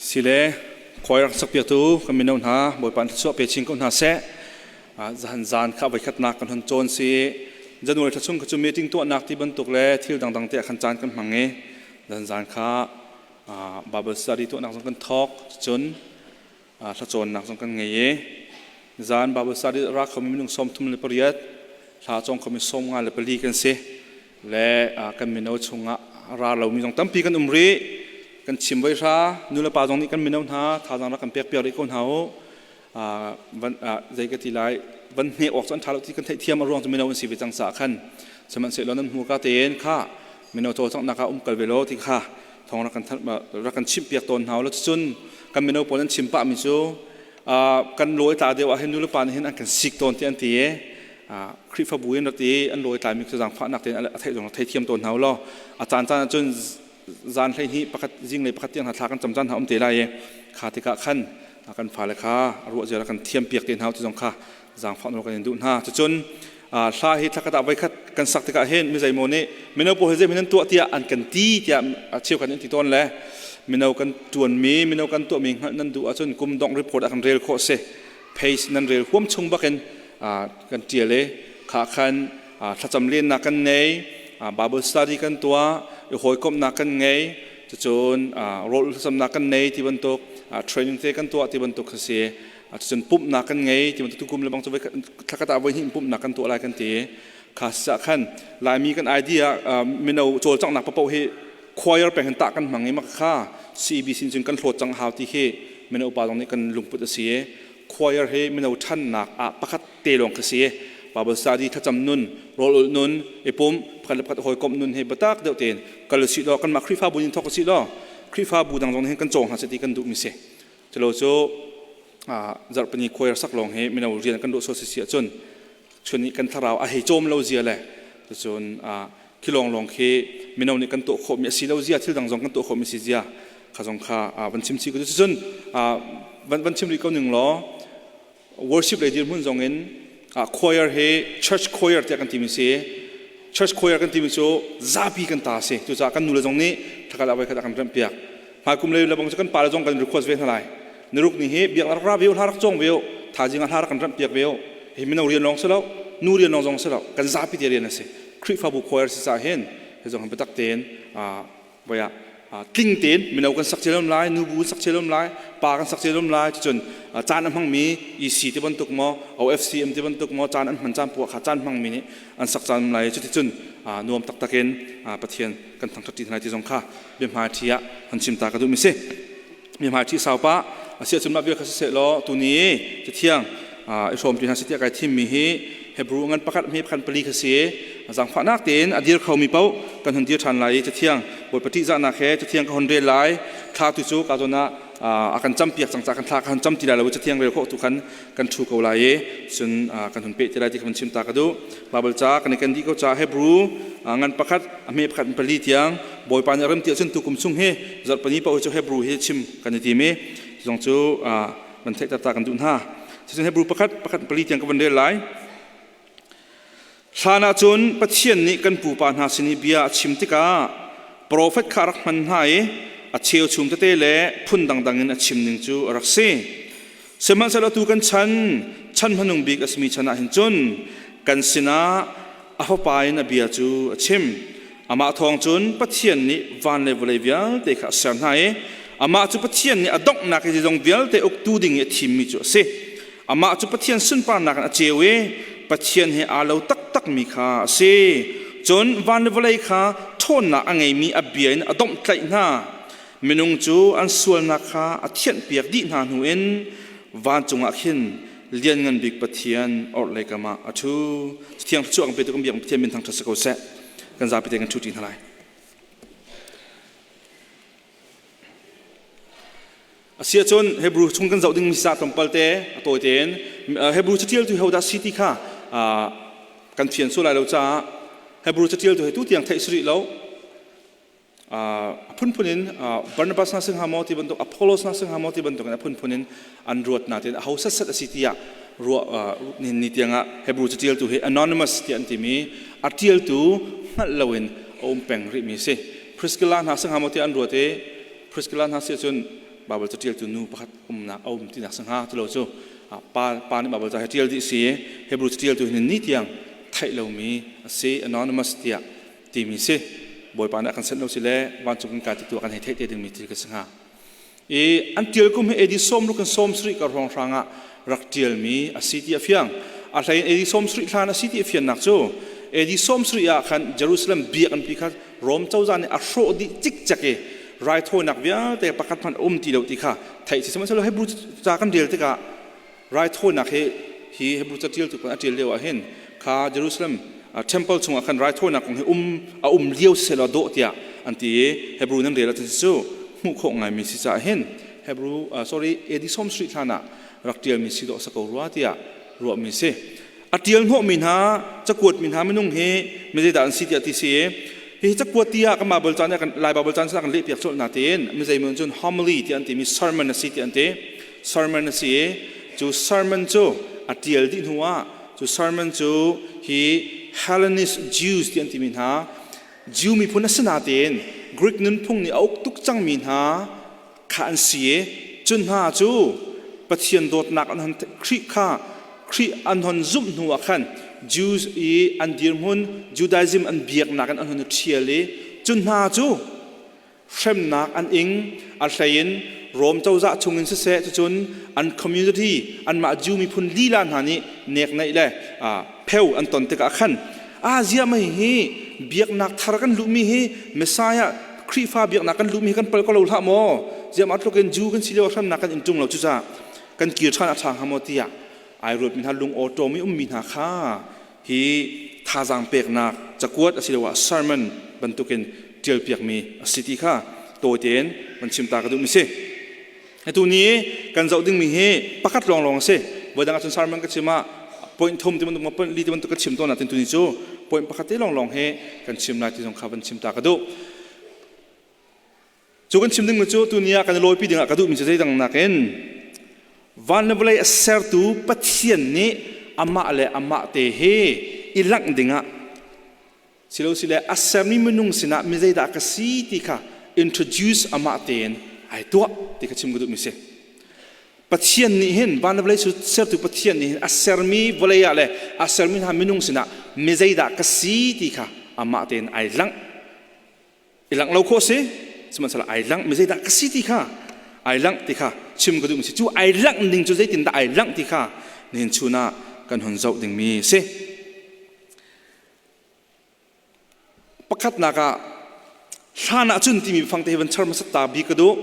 Sile khuai rak sakpiaktu kan mino hna Bawipa in thluachuah pe chin ko hna seh. Zahan zan kha voikhatnak kan hun cawn si. January thla chung kha cu meeting tuahnak ti bantuk le thil dangdang te ah khan caan kan hmang i zan zan kha Bible study tuahnak zong kan thawk. Cun thlacawnnak zong kan ngei i zan Bible study ra khomi minung 38 thla cawng khomi 54 kan si le kan mino chungah ra lomi zong tampi kan um rih. Kan chim voi hra nu le pa zong nih kan mino hna thazaang rak kan pek piak rih ko hna u. Van zei ka ti lai, van hne awk cu an ṭha lo ti kan theihthiam, a ruang cu mino an si ve cang caah khan. Sihmanhsehlaw nan hmurka tein kha mino cawlcanghnak ah um kal ve law ti kha thawng rak kan rak kan chimh piak tawn hna u law. Cun kan mino pawl an chim pah mi cu kan lawi tla deuh ah hin nu le pa nih hin an kan sik tawn ti an ti i Khrihfabu in rat i an lawi tlai mi cu zaangfahnak tein a theih zong theithiam tawn hna u law. A caan caan ah cun zan 12 pakhat, zinglei pakhat tiang hna thla kan cam caan hna um te lai i kha tikah khan kan fale kha ruah zia kan thiam piak te hna ti zong kha zaangfah nawl kan in duh hna. Cucun hla hi thlakhat ah voikhat kan sak tikah hin mi zeimaw nih mino pawl hi zei nan tuah tiah an kan ti tiah cheu kan in ti tawn le mino kan tuanmi, mino kan tuahmi hngalh nan duh ahcun kum dongh report ah kan rel khawh si. Page nan rel huam chung bakin kan tial i kha khan thlacam lennak kan ngei, Bible study kan tuah i hawikomhnak kan ngei, cucun rawl thlacamnak kan nei ti bantuk, training te kan tuah ti bantuk kha si. Cucun pumhnak kan ngei ti bantuk. Tukum le bang cu thlakhat ah voi hnih pumhnak kan tuah lai kan ti. Kha sa khan Laimi kan idea mino cawlcanghnak papoh hi choir peng hin tah kan hmang i mak kha CEBC cun kan hlawt cang hau ti khi mino upa zong nih kan lungput a si i choir hi mino ṭhannak ah pakhat te lawng kha si. Bible study, thlacam nun, rawl ulh nun, i pum pakhat le pakhat hawikomh nun hi biatak deuh tein kal usih law, kanmah Khrihfabu in thawk usih law Khrihfabu dang zong nih hin kan cawng hna seh ti kan duhmi si. Culo cu zarhpini choir sak lawng hi mino rian kan duh sual si si ahcun chun i kan thlarau a hei cawm lo zia le cucun khi lawng lawng khi mino nih kan tuah khawhmi a si lo zia, thil dang zong kan tuah khawhmi si zia kha zong kha van chim chih ko. Cucun van chim rih ko ning law, worship lei dirhmun zong in choir hi church choir tiah kan timi si. Church choir kan timi cu zapi kan ta si. Cucaah kan nule zong nih thakal awai khat a kan remh piak. Hmaikum lei lebang cu kan pale zong kan request ve hna lai. Niruk ni hi biak rak ra ve u, hla rak cawng ve u, thazing ah hla rak kan remh piak ve u. Hi mino rian lawng si lo, nu rian lawng zong si lo, kan zapi te rian a si. Khrihfabu choir si ca hin hi zong hin biatak tein voi ah tling tein mino kan sak cio lai, nubu kan sak cio lai, pa kan sak cio lai. Cun caan a hmangmi EC ti bantuk maw, OFCM ti bantuk maw, caan an hman caan puah kha caan hmangmi nih an sak caan lai. Cuticun nuam taktak in Pathian kan thangṭhat ṭi hna lai ti zong kha biahmaiṭhi ah han chim ta ka duhmi si. Biahmaiṭhi saupa a si ahcun mah bia kha siseh law tuni Cathiang i hrawmṭi hna si tiah kai thimmi hi Hebrew ngan pakhat hme pakhat pali kha si. Zaangfahnak tein a dir khomi paoh kan hun dir ṭhan lai i Cathiang Bawipa ṭihzahnak he Cathiang ka hun rel lai. Thla tu cu ka zawn ah a kan campiak cang caah kan thla ka hun cam ti lai lo i Cathiang rel khawh tu khan kan ṭhu ko lai i cun kan hun peh ti lai ti kha van chim ta ka duh. Baibal ca kan i ken dih ko caah Hebrew ngan pakhat a hme pakhat in pali tiang Bawipa nih a rem ti ahcun tukum chung hi zarhpini paoh hi cu Hebrew hi chim kan i tim i zong cu van theihter ta kan duh hna. Cucun Hebrew pakhat pakhat pali tiang ka van rel lai. Hlan ah cun Pathian nih kan pupa hna sin i bia a chim tikah profet kha a rak hman hna i a cheuchum tete le phun dangdang in a chim ning cu a rak si. Sihmanhsehlaw tu kan chan, chan hmanung bik a simi chan ah hin cun kan sinah a Fapa in a bia cu a chim. Amah thawng cun Pathian nih van le vawlei vialte kha a ser hna i amah cu Pathian nih a donghnak i zeizong vialte uktu ding i a thimmi cu a si. Amah cu Pathian sunparnak in a ceu i Pathian he aa lo taktakmi kha a si. Cun van le vawlei kha ṭhawnnak a ngeimi a bia in a domhtlaih hna. Minung cu an sualnak kha a thianhpiak dih hna hnu in vancung ah khin Lianngan Bik Pathian orhlei kam ah a ṭhu. Thiang thluachuah kan petu kan biak Pathian min thangṭhat si ko seh. Kan zapi te kan ṭhu ṭi hna lai. Asiahcun Hebrew chung kan zoh ding mi sa tlawmpal te a tawi tein Hebrew catialtu hodah si ti kha kan fian sual lai lo caah Hebrew catialtu he tu tiang theih si rih lo. A phunphun in Barnabas hna sing maw ti bantuk, Apollos hna sing maw ti bantuk in a phunphun in an ruat na tin aho set set a si tiah ruah ni ni tiangah Hebrew catialtu hi anonymous tiah an timi, a tialtu hngalh loin a um peng rih mi si. Priscilla hna sing maw tiah an ruat i Priscilla hna si cun Bible catialtu nu pakhat umnak a um tinak si hnga tulo cu pa pa nih Bible ca hi tial dih si Hebrew catialtu hin ni tiang theih lomi a si, anonymous tiah timi si. Bawipa nih a kan senh lo si le vancung kan kai ti tu kan hei theih te dingmi thil ka si hnga. I an tial kum hi AD 60 in 70 kar hrawng hrang ah rak tialmi a si ti a fiang. A hlei in AD 70 hlan a si ti a fiannak cu AD 70 ah khan Jerusalem biakinn pi kha Rom cozah nih a hrawh dih cikcek i raithawinak vialte pakhat hmanh a um ti lo ti kha theih si. Sihmanhsehlaw Hebrew ca kan rel tikah raithawinak hi hi Hebrew catialtu kan a tial lio ah hin kha Jerusalem temple chungah khan raithawinak kong hi um a um lio selaw dawh tiah an ti i Hebrew nan rel ahcun cu hmuh khawh ngaimi si caah hin Hebrew sorry AD 70 hlan ah rak tialmi si dawh sa ko rua tiah ruahmi si. A tial hnawhmi hna cakuat mi hna minung hi mi zeidah an si tiah ti si i hihi cakuat tiah kan Bible caan kan Lai Bible caan kan leh piak colh na tiin mi zeimaw cun homily tiah an timi sermon a si tiah an ti. Sermon a si i cu sermon cu a tial dih hnu ah cu sermon cu hi Hellenist Jews ti an timi hna Jew miphun a si natein Greek nunphung nih a uk tuk cangmi hna kha an si i cu hna cu Pathian dawtnak an hon Khrih kha Khrih an hon zumh hnu ah khan Jews i an dirhmun Judaism an biaknak in an hon i ṭhial i cu hna cu hremnak an ing. A hleiin Rom cozah chungin siseh, cucun an community anmah Jew miphun lila hna nih nekneih le pheu an ton tikah khan a zia mei hi biaknak thar kan luhmi hi Messiah Khrihfa biaknak kan luhmi hi kan pal ko lo hlah maw, ziam tluk in Jew kan si lio hremnak kan in ṭung lo, cucaah kan kir ṭhan a ṭha hnga maw tiah ai ruatmi hna, lung awṭawm i ummi hna kha hi thazaang peknak cakuat asiloah sermon bantukin ṭialpiakmi a si ti kha tawi tein van chim ta ka duhmi si. Atu ni kan zoh dingmi hi pakhat lawnglawng a si. Voidang ahcun sermon ka chim ah point thum ti bantuk point li ti bantuk ka chim tawn nain tuni cu point pakhat te lawnglawng hi kan chim lai ti zong kha van chim ta ka duh. Cu kan chim dingmi cu tuni ah kan i lawipi dingah ka duhmi cu zeidang nakin van le vawlei a sertu Pathian nih amah le amah te hi i langh dingah silosile a sermi minung sinah mi zeidah ka si ti kha introduce amah tein ai tuah ti kha chim ka duhmi si. Pathian nih hin van le vawlei sertu Pathian nih hin a sermi vawlei ah le a sermi hna minung sinah mi zeidah ka si ti kha amah tein ai langh. I langh lo khawh si, sihmanhsehlaw ai langh. Mi zeidah ka si ti kha ai langh ti kha chim ka duhmi si. Cu ai langh ning cu zeitindah ai langh ti kha nihin chun ah kan hun zoh dingmi si. Pakhatnak ah hlan ah cun timi fang te hi van char hmasat ta bi ka duh.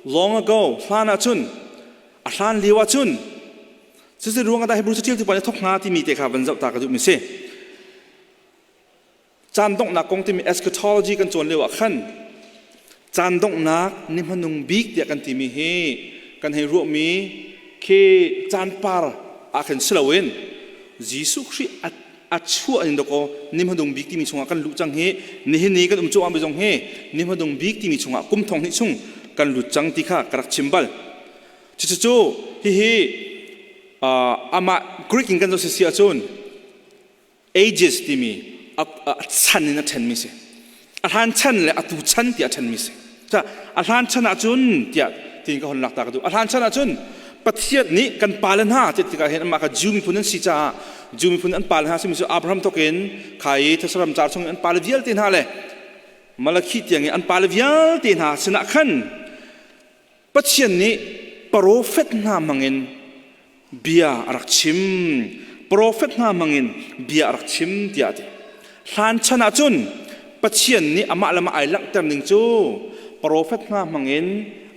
Long ago, hlan ah cun, a hlan lio ah cun, cucu ruang ah dah Hebrew caṭialtu pa nih thok hnga timi te kha van zoh ta ka duhmi si. Caan donghnak kong timi eschatology kan cawn lio ah khan caan donghnak ni hmanung bik tiah kan timi hi kan hei ruahmi khi caan par ah khan si loin Jesuh Khrih a chuah in dakaw ni hmanung bik timi chungah kan luh cang hi. Nihin ni kan um cuahmah mi zong hi ni hmanung bik timi chungah kum 2000 chung kan lut cang ti kha ka rak chim bal. Cucu hihi amah Greek in kan zoh si ahcun ages timi a chan in a ṭhenmi si. A hlan chan le atu chan tiah a ṭhenmi si. A hlan chan ahcun tiah tiin ka hon lak ta ka duh. A hlan chan ahcun Pathian nih kan pale hna ti tikah hin amah kha Jew miphun an si caah Jew miphun an pale hna simi cu Abraham thawk in kha i Thesaram car chung in an pale vialte hna le Malakhi tiang i an pale vialte hna sinah khan Pathian nih profet hna hmangin bia a rak chim. Profet hna hmangin bia a rak chim tiah a ti. Hlan chan ahcun Pathian nih amah le amah ai langhter ning cu profet hna hmangin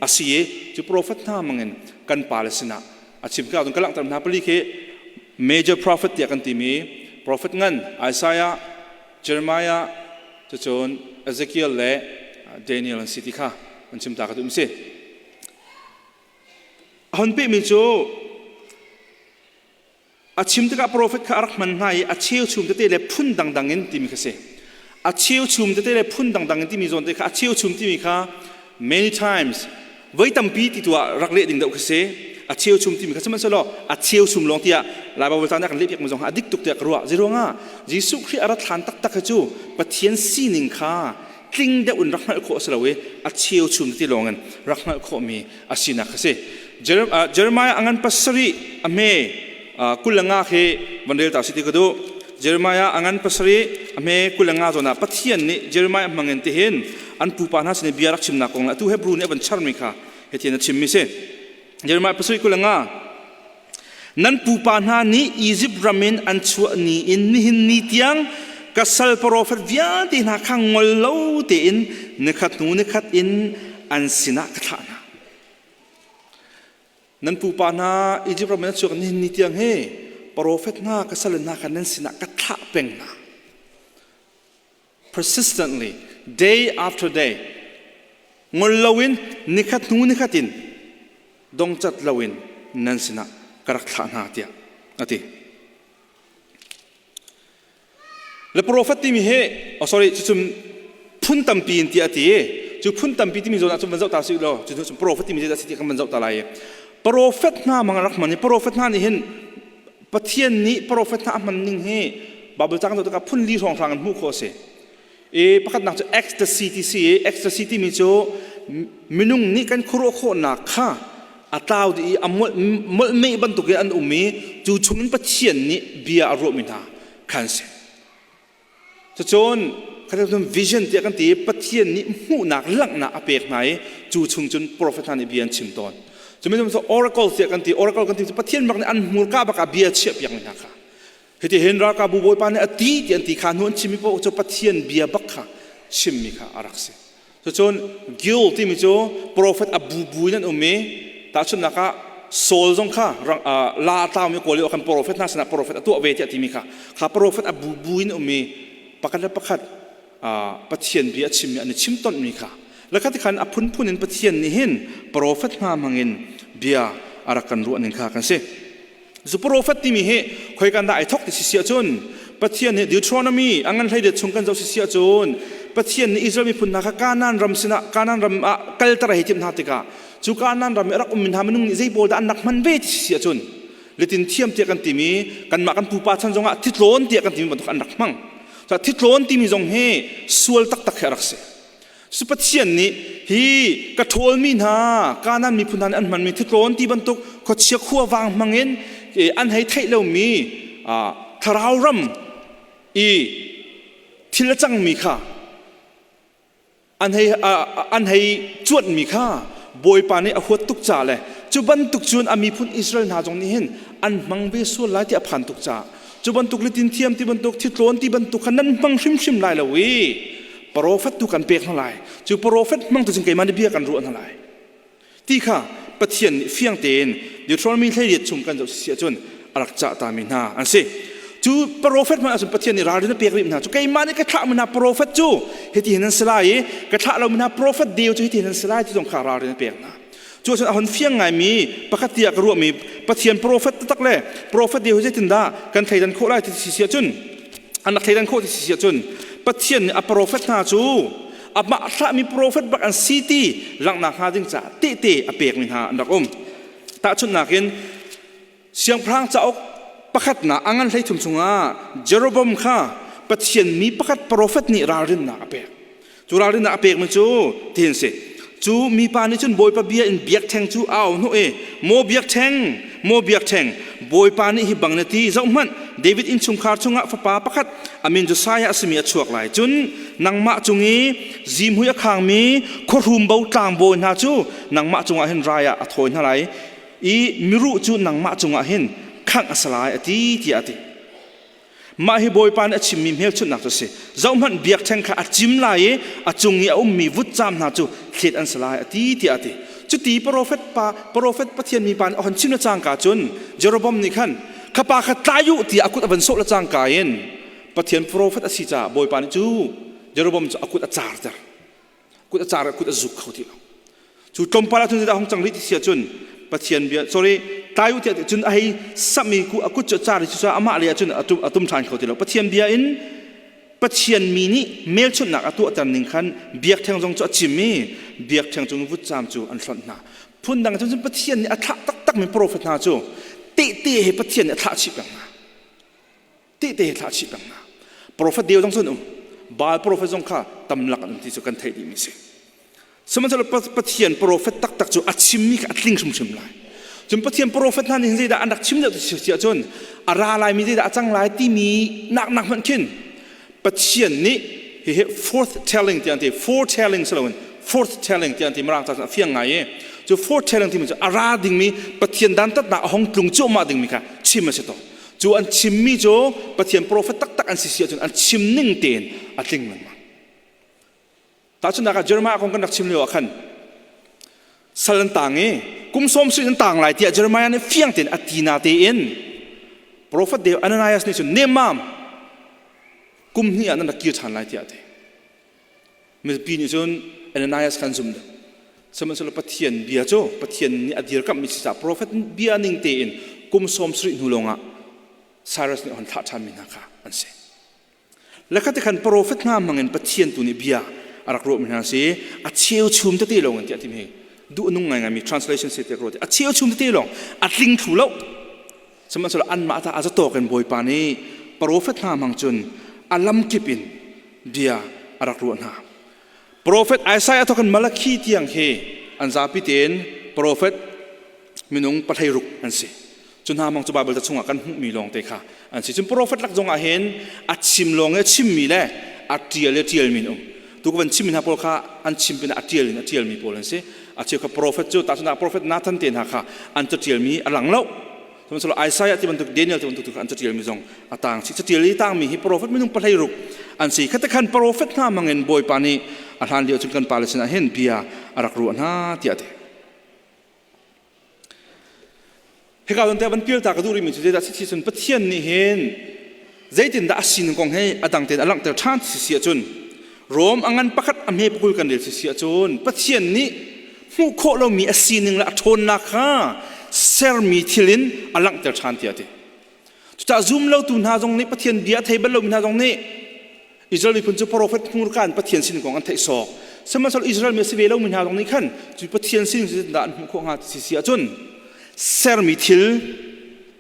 a si i cu profet hna hmangin kan pale sinah a chim. Ka ka langhter hna pali khi major prophet tiah kan timi prophet ngan Isaiah, Jeremiah, cucun Ezekiel le Daniel an si ti kha an chim ta ka duh si. A hon pehmi cu a chim tikah profet kha a rak hman hna i a cheuchum tete le phun dangdang in timi kha si. A cheuchum tete le phun dangdang in timi zawn te kha a cheuchum timi kha many times, voi tampi ti tu ah rak leh ding deuh kha si. A cheuchum timi kha sihmanhsehlaw a cheuchum lawng tiah Lai Baibal ca nih a kan lehpiak mi zong a dik tuk tiah ka ruah. Zeiruangah Jesuh Khrih a rat hlan taktak hi cu Pathian sining kha tling deuh in rak hngalh khawh a si lo i a cheuchum ti lawng in rak hngalh khawhmi a sinak a si. Jeremiah a ngan pasarih a hme 25 khi van rel ta si ti ka duh. Jeremiah a ngan pasarih a hme 25 zawn ah Pathian nih Jeremiah hmangin tihin an pupa hna sin i bia rak chimnak kong le atu Hebrew nih a van charmi kha hitihin a chimmi si. Jeremiah pasarih 25 Nan pupa hna nih Izipt ram in an chuah ni in nihin ni tiang ka sal profet vialte hna kha ngol lo tein nikhat hnu nikhat in an sinah ka thlah hna. Nan pupa hna Izipt ram in an chuak nihin ni tiang hi profet hna ka sal hna kha nan sinah ka thlah peng hna. Persistently, day after day, ngol loin nikhat hnu nikhat in dongcat loin nan sinah ka rak thlah hna tiah a ti. Le profet timi hi oh sorry cucun phun tampi in tiah a ti cu phun tampi timi zawn ah cun van zoh ta sih law cu cun profet timi zeidah si ti kan van zoh ta lai i profet hna mang rak hman i profet hna nih hin Pathian nih profet hna a hman ning hi Bible cang zoh tikah phun li hrawnghrang in hmuh khawh a si. I pakhatnak cu ecstasy ti si i ecstasy timi cu minung nih kan khuaruah khawhnak kha a tlau dih i a molhmeh bantuk in an um i cu chungin Pathian nih bia a ruahmi hna khan si. Cucun khatin vision tiah kan ti i Pathian nih hmuhnak langhnak a pek hna i cu chung cun prophet hna nih bia an chim tawn. Cu mi cu oracle tiah kan ti oracle kan ti cu Pathian bak nih an hmurka bak ah bia chiah piakmi hna kha Hitihin ralkapbu bawipa nih a ti ti an ti kha hnu an chimmi paoh cu Pathian bia bak kha chimmi kha a rak si. Cucun Gil timi cu profet a bubu in an um i tahchunhnak ah Saul zong kha la a tlaumi kawl i kan profet hna sinah profet a tuah ve tiah timi kha kha profet a bubu in um i pakhat le pakhat Pathian bia a chimmi an i chim tonhmi kha le kha tikhan a phunphun in Pathian nih hin profet hna hmangin bia a rak kan ruah ning kha kan si. Zu profet timi hi khoikan dah ai thok ti si si ahcun Pathian nih Deuteronomy a ngan hleiriat chung kan zoh si si ahcun Pathian nih Israel miphun hna kha Kanaan ram sinah Kanaan ram ah kalter a hei timh hna tikah cu Kanaan ram i a rak ummi hna minung nih zei pawl dah an rak hman ve ti si si ahcun litin thiam tiah kan timi kanmah kan pupa chan zongah thitlawn tiah kan timi bantuk an rak hmang. Thitlawn timi zong hi sual taktak hi a rak si. Su Pathian nih hi ka ṭhawlmi hna Kanaan miphun hna nih an hmanmi thitlawn ti bantuk khuachia khuavang hmangin an hei theih lomi thlarau ram i thil a cangmi kha an hei an hei cuanhmi kha Bawipa nih a huat tuk ca le cu bantuk cun a miphun Israel hna zong nih hin an hmang ve sual lai ti a phan tuk caah cu bantuk litin thiam ti bantuk thitlawn ti bantuk kha nan hmang hrimhrim lai lo i profet tu kan pek hna lai cu profet hmang tu cun keimah nih bia kan ruah hna lai ti kha Pathian nih fiang tein Deuteronomy 18 chung kan zoh si ahcun a rak cah tami hna an si cu profet hmanh ahcun Pathian nih ralrin a pek rih hna cu keimah nih ka thlahmi hna profet cu hiti hin an si lai i ka thlah lomi hna profet deu cu hiti hin an si lai ti zong kha ralrin a pek hna Cu ahcun a hun fiang ngaimi pakhat tiah ka ruahmi Pathian profet taktak le profet deu hi zeitindah kan thleidan khawh lai ti si ahcun an rak thleidan khawh ti si ahcun Pathian nih a profet hna cu amah thlahmi profet bak an si ti langhnak hnga ding caah tehte a pekmi hna an rak um. Tahchunhnak in Siangpahrang cauk pakhatnak a ngan 13 chungah Jeroboam kha Pathian mi pakhat profet nih ralrinnak a pek. Cu ralrinnak a pekmi cu tihin si. Cu mipa nih cun Bawipa bia in biakṭheng cu a au hnawh i, Maw biakṭheng, maw biakṭheng, Bawipa nih hi bang na ti, zohhmanh, David innchungkhar chungah fapa pakhat a min Josiah a simi a chuak lai. Cun nangmah cung i zimhui a khangmi khuahrum bo tlangbawi hna cu nangmah cungah hin rai ah a thawi hna lai i miruh cu nangmah cungah hin khangh a si lai, a ti, tiah a ti. Mah hi Bawipa nih a chimmi hmelchunhnak cu a si. Zohhmanh biakṭheng kha a cim lai i a cung i a ummi vutcaam hna cu thlet an si lai a ti tiah a ti. Cuti profet pa profet Pathian mipa nih a hon chim le cangka cun Jeroboam nih khan kha pa kha tlai u tiah a kut a van sawh le cangka in Pathian profet a si caah Bawipa nih cu Jeroboam cu a kut a carter. Kut a car kut a zuk kho ti lo. Cu tlawmpal ahcun zeidah hung cang rih ti si ahcun Pathian bia sorry tlai u tiah cun a hei samh i a kut cu a car i cucaah amah lei ahcun a tum ṭhan kho ti lo. Pathian bia in Pathian mi nih hmelchunhnak a tuahter ning khan biakṭheng zong cu a chim i biakṭheng cung vutcaam cu an hlonh hna. Phundang cun Pathian nih a thlah taktakmi profet hna cu tehte he Pathian nih a thlah chih peng hna. Tehte he thlah chih peng hna. Profet deu zong cun um. Baal profet zong kha tamlak an um ti cu kan theih dihmi si. Sihmanhsehlaw Pathian profet taktak cu a chimmi kha a tling hrimhrim lai. Cun Pathian profet hna nih zeidah an rak chim deuh ti si ahcun a ra laimi zeidah a cang lai timi nak nak hmanh khin Pathian nih hihi foretelling tiah an ti foretelling si loin foretelling tiah an ti mirang ca cun a fiang ngai i cu foretelling timi cu a ra dingmi Pathian dantatnak a hong tlung cuahmah dingmi kha chim a si tawn. Cu an chimmi cu Pathian profet taktak an si si ahcun an chim ning tein a tling lengmang. Tahchunhnak ah Jeremiah kong kan rak chim lio ah khan sal an tang i kum sawm sui an tang lai tiah Jeremiah nih fiang tein a ti na tein profet deu Ananias nih cun nemmam kum hnih ah nan rak kir ṭhan lai tiah a ti. Mipi nih cun Ananias kha an zum lo. Sihmanhsehlaw Pathian bia cu Pathian nih a dirkamhmi si caah profet bia ning tein kum sawm sarih hnu lawngah Cyrus nih a hon thlah ṭhanmi hna kha an si. Le kha ti khan profet hna hmangin Pathian tu nih bia a rak ruahmi hna si a cheuchum tete lawng in tiah timi duh nung ngaingaimi translation si tiah ruah a cheuchum tete lawng a tling thlu lo. Sihmanhsehlaw anmah ta a zatawk in Bawipa nih profet hna hmang cun a lamkip in bia a rak ruah hna. Profet Isaiah thawk in Malakhi tiang hi an zapi tein profet minung pahleiruk an si. Cu hna mang cu Baibal ca chungah kan hmuhmi lawngte kha an si. Cun profet lak zongah hin a chim lawng i a chimmi le a ṭial i a ṭialmi an um. Tu ka van chimmi hna pawl kha an chim pinah a ṭial in a ṭialmi pawl an si. A cheu kha profet cu tahchunhnak profet Nathan te hna kha an caṭialmi a lang lo. Sihmanhsehlaw Isaiah ti bantuk Daniel ti bantuk tu kha an caṭialmi zong a tang chih. Caṭial i tangmi hi profet minung pahleiruk an si. Khate khan profet hna hmangin Bawipa nih a hlan lio cun kan pale sinah hin bia a rak ruah hna tiah a ti. Hika zawn te van pial ta ka duh rihmi cu zeidah si cun Pathian nih hin zeitindah a sining kong he a dang tein a langhter ṭhan si si ahcun Rom a ngan pakhat a hme pakul kan rel si si ahcun Pathian nih hmuh khawh lomi a sining le a ṭhawnnak kha sermi thil in a langhter ṭhan tiah a ti. Cucaah zum lotu hna zong nih Pathian bia a thei bal lomi hna zong nih Israel miphun cu profet hmurka in Pathian sin kong an theih sawk. Sihmanhsehlaw Israel mi a si ve lomi hna zong nih khan cu Pathian sin dah an hmuh khawh hnga ti si ahcun sermi thil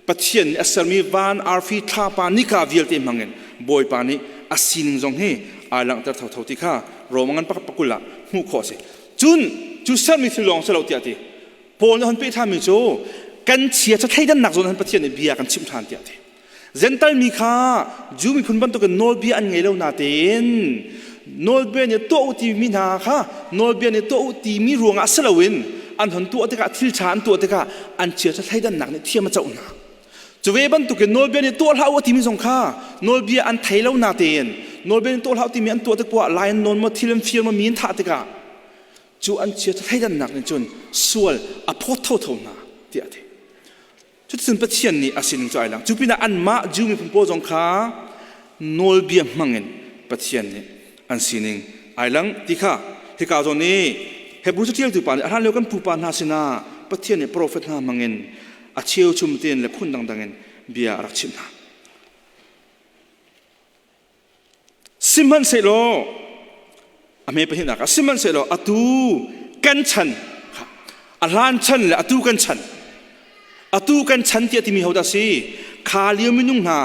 Pathian nih a sermi van arfi thlapa nika vialte hmangin Bawipa nih a sining zong hi ai langhter thotho ti kha Rom ngan pakul ah hmuh khawh a si. Cun cu sermi thil lawng si lo tiah ti. Paul nih a hun peh ṭhanmi cu kan chia cu thleidannak zawn han Pathian nih bia kan chimh ṭhan tiah a ti. Gental mi kha Jew miphun bantukin nawlbia an ngei lo natein nawlbia nih tuah u timi hna kha nawlbia nih tuah u timi ruangah si loin an hon tuah tikah thil ṭha an tuah tikah an chiaṭha thleidannak nih thiam a coh hna. Cu ve bantukin nawlbia nih tuah hlah u timi zong kha nawlbia an thei lo natein nawlbia nih tuah hlah u timi an tuah tik poah lai an nawn maw thil an fir maw mi an thah tikah cu an chiaṭha thleidannak nih cun sual a phawt thotho hna tiah a ti. Cuticun Pathian nih a sining cu ai lang. Cu pinah anmah Jew miphun pawl zong kha nawlbia hmangin Pathian nih an sining ai lang ti kha hika zawn i Hebrew caṭialtu pa nih a hlan lio kan pupa hna sinah Pathian nih profet hna hmangin a cheuchum tein le phun dangdang in bia a rak chimh hna. Sihmanhsehlaw a hme pahnihnak ah sihmanhsehlaw atu kan chan a hlan chan le atu kan chan atu kan chan tiah timi hodah si kha lio minung hna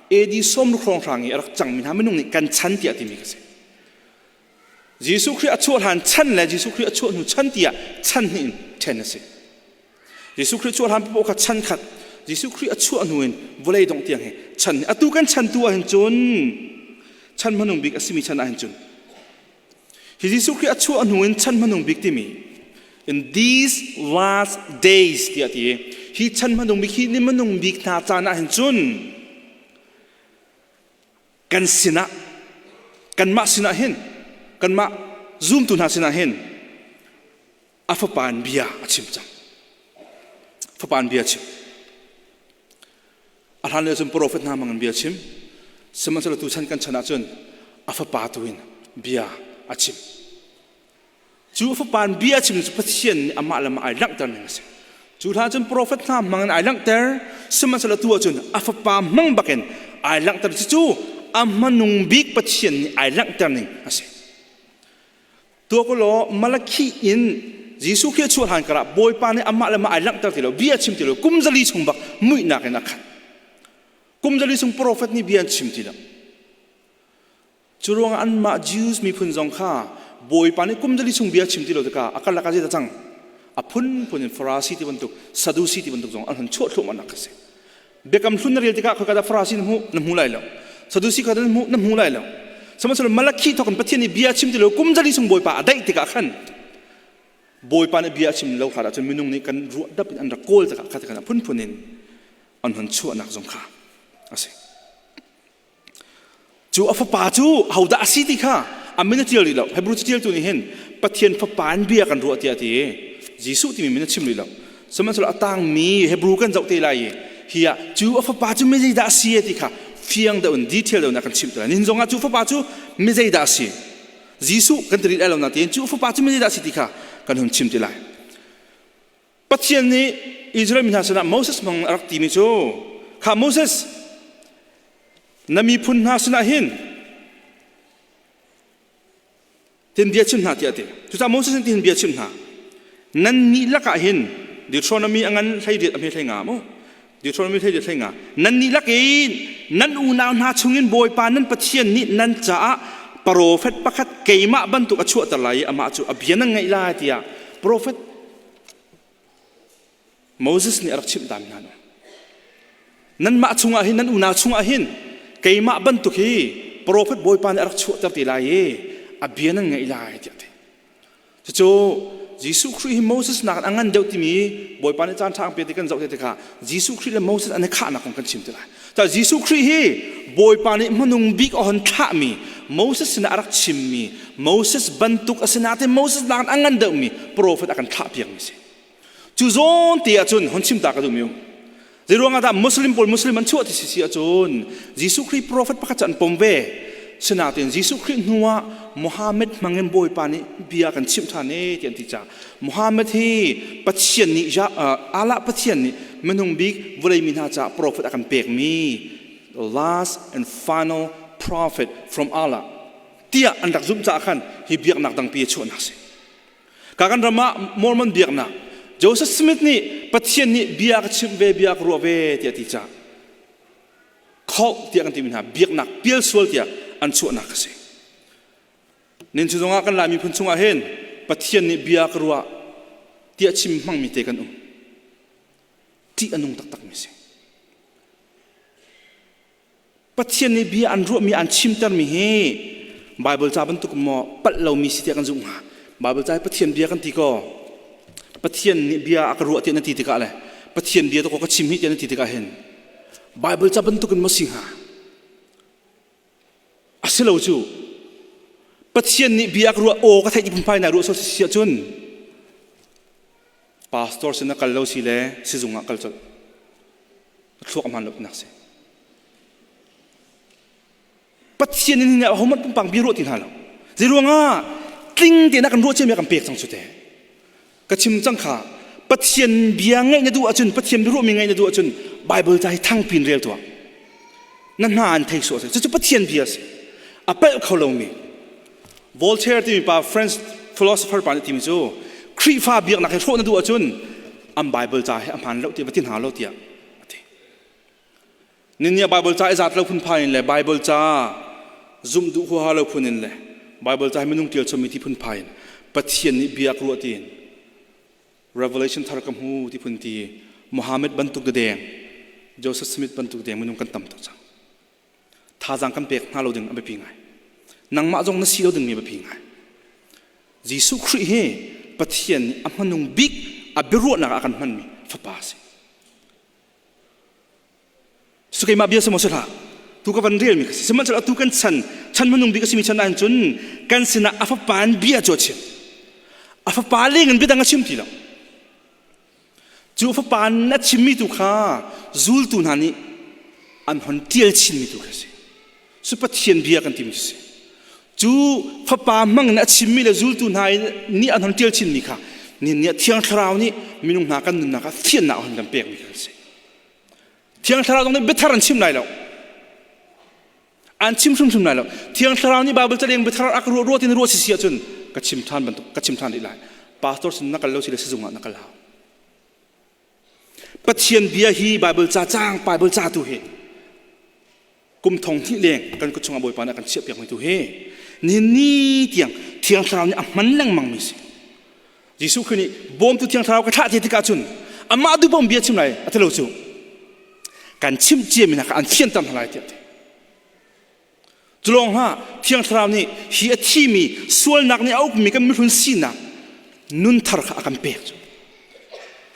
AD sawmruk hrawnghrang i a rak cangmi hna minung nih kan chan tiah timi ka si Jesuh Khrih a chuah hlan chan le Jesuh Khrih a chuah hnu chan tiah chan hnih in ṭhen a si Jesuh Khrih chuah hlan paoh kha chan khat Jesuh Khrih a chuah hnu in vawlei dongh tiang hi chan atu kan chan tu ahhin cun chan hmanung bik a simi chan ahhin cun hi Jesuh Khrih a chuah hnu in chan hmanung bik timi in these last days tiah ti hi chan hmanung bik hi ni hmanung bik hna caan ahhin cun kan sinah kanmah sinah hin kanmah zumtu hna sinah hin a fapa in bia a chim cang fapa in bia a chim a hlan lio cun profet hna hmang in bia a chim sihmanhsehlaw tu chan kan chan ahcun a fapa tu in bia a chim cu a fapa in bia a chim cu Pathian nih amah le amah ai langhter ning a si cu hlan cun profet hna hmang in ai langhter sihmanhsehlaw tu ahcun a fapa hmang bakin ai langhter cucu a hmanung bik Pathian nih ai langhter ning a si Tuak law Malakhi in Jesuh Khrih a chuah hlan karah Bawipa nih amah le amah ai langhter ti lo, bia a chim ti lo, kum zali chung bak muihnak in a khat. Kum zali chung profet nih bia an chim ti lo. Cu ruangah anmah Jews miphun zong kha Bawipa nih kum zali chung bia chim ti lo tikah a karlak ah zeidah cang? A phunphun in Farasi ti bantuk, Sadusi ti bantuk zong an hun chuah thluahmahnak kha si. Biakam hlun na rel tikah khoika dah Farasi na hmuh? Na hmu lai lo. Sadusi kha na hmuh? Na hmu lai lo. Sihmanhsehlaw Malakhi thawk in Pathian nih bia chim ti lo kum zali chung Bawipa a daih tikah khan Bawipa nih bia a chim lo hrat ahcun minung nih kan ruah dap in an rak kawl tikah kha tikhan a phunphun in an hun chuahnak zong kha a si. Cu a fapa cu hodah a si ti kha a min a ṭial rih lo. Hebrew caṭialtu nih hin Pathian fapa in bia kan ruah tiah a ti i Jesuh timi min a chim rih lo. Sihmanhsehlaw a tangmi Hebrew kan zoh te lai i hi ah cu a fapa cu mi zeidah a si ti kha fiang deuh in detail deuh in a kan chimh te lai. Nihin zongah cu fapa cu mi zeidah a si? Jesuh kan ti rih lai lo nain cu fapa cu mi zeidah a si ti kha kan hun chim te lai. Pathian nih Israel mi hna sinah Moses hmang a rak timi cu kha Moses na miphun hna sinah hin tin bia chim hna tiah a ti. Cucaah Moses nih tihin bia chim hna. Nan nih lakah hin Deuteronomy a ngan 18 a hme 15 mu. Deuteronomy 18 15 nan nih lak in nan unau hna chungin Bawipa nan Pathian nih nan caah profet pakhat keimah bantuk a chuahter lai i amah cu a bia nan ngaih lai tiah profet Moses nih a rak chimh ta mi hna nu. Nanmah chungah hin nan unau chungah hin keimah bantuk hi profet Bawipa nih a rak chuahter te lai i a bia nan ngaih lai tiah a ti. Cucu Jesuh Khrih hi Moses nakin a ngan deuh timi Bawipa nih caan ṭha an pek ti kan zoh te tikah Jesuh Khrih le Moses an i khahnak kong kan chim te lai. Ta Jesuh Khrih hi Bawipa nih hmanung bik a hon thlahmi Moses sinah a rak chimmi Moses bantuk a si nain Moses nakin a ngan deuhmi profet a kan thlahpiakmi si. Cu zawn te ahcun hon chim ta ka duhmi um. Zeiruang ah dah Muslim pawl Muslim an chuah ti si si ahcun Jesuh Khrih profet pakhat cu an pom ve. Sinain Jesuh Khrih hnu ah Muhammad hmangin Bawipa nih bia kan chimh ṭhan e ti an ti caah Muhammad hi Pathian nih Allah Pathian nih minung bik vawlei mi hna caah profet a kan pekmi the last and final prophet from Allah tiah an rak zumh caah khan hi biaknak dangpi a chuahnak si. Ka kan ram ah Mormon biaknak Joseph Smith nih Pathian nih bia ka chimh ve bia ka ruah ve tiah ti cah cult tiah kan timi hna biaknak pial sual tiah an chuahnak a si. Nin cu zongah kan Lai miphun chungah hin Pathian nih bia ka ruah tiah chim hmangmi te kan um. Ṭih a nung taktakmi si. Pathian nih bia an ruahmi an chimtermi hi Baibal ca bantuk maw palh lomi si tiah kan zumh hnga. Baibal ca hi Pathian bia kan ti ko. Pathian nih bia a ka ruah tiah na ti tikah le Pathian bia to ka chim hi tiah na ti tikah hin Baibal ca bantuk in maw si hnga? A si lo cu. Pathian nih bia a ka ruah aw ka theih ti phunphai na ruah so si ahcun pastor sin na kal lo si le sizung ah kal colh. Thluak a hmaan lo tinak si. Pathian nih ahohmanh pumpak bia ruah ti hna lo. Zeiruangah tling tein a kan ruah ciami a kan pek cang cu te. Ka chim cang kha Pathian bia ngaih na duh ahcun Pathian bia ruahmi ngaih na duh ahcun Bible ca hi thangpi in rel tuah. Na hna an thei suah cucu Pathian bia a si. A palh kho lomi. Voltaire timi pa French philosopher pa nih timi cu Khrihfa biaknak hi hrawh na duh ahcun an Bible ca hi a hmaan lo tiah va ti hna lo tiah a ti. Ninia Bible ca i zat lo phunphai in le Bible ca zumh duh huaha lo phun in le Bible ca hi minung ṭial chommi ti phunphai in Pathian nih biak ruah tiin Revelation thar ka hmu ti phun ti Muhammad bantuk deng Joseph Smith bantuk deng minung kan tam tuk cang. Thazaang kan pek hna lo ding a biapi ngai. Nangmah zong na si lo dingmi a biapi ngai. Jesuh Khrih hi Pathian nih a hmanung bik a biaruahnak ah a kan hmanmi fapa a si. Cu keimah bia si maw si hlah tu ka van relmi ka si sihmanhsehlaw atu kan chan chan hmanung bik a simi chan ahhin cun kan sinah a fapa in bia cu a chim a fapa leng in biadang a chim ti lo cu fapa in a chimmi tu kha zultu hna nih an hon ṭial chinmi tu kha si cu Pathian bia kan timi cu si cu fapa hmang in a chimmi le zultu hna nih an hon ṭial chinmi kha nihin ni ah Thiang Thlarau nih minung hna kan nunnak ah fiannak a hon kan pekmi kha si Thiang Thlarau zong nih biathar an chim lai lo. An chim hrimhrim lai lo. Thiang Thlarau nih Bible caleng biathar a ka ruah ruah tin ruah si si ahcun ka chim ṭhan bantuk ka chim ṭhan rih lai. Pastor sin na kal lo si le sizung ah na kal hau. Pathian bia hi Bible ca cang Bible ca tu hi. Kum thong hnih leng kan kut chungah Bawipa nih a kan chiahpiakmi tu hi nihin ni tiang Thiang Thlarau nih a hman lengmang mi si. Jesuh Khrih nih bawmtu Thiang Thlarau ka thlah ti tikah cun amah duh bom bia chim lai a ti lo cu. Kan chimh ciami hna kha an fianter hna lai tiah a ti. Culawng hlah Thiang Thlarau nih hi a thimi sualnak nih a ukmi kan mihlun sinak nun thar kha a kan pek cu.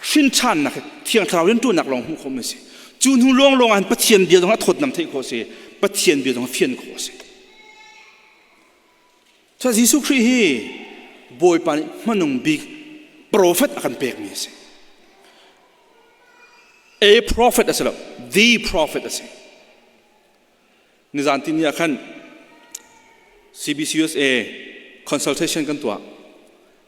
Hrin ṭhannak hi Thiang Thlarau rianṭuannak lawng hmuh khawh mi a si. Cu hnu lawnglawng ah Pathian bia zong a thawtnam theih khawh a si. Pathian bia zong a fian khawh a si. Cun Jesuh Khrih hi Bawipa nih hmanung bik profet a kan pekmi a si. A prophet a si lo, the prophet a si. Nizan tini ah khan CBCUSA consultation kan tuah.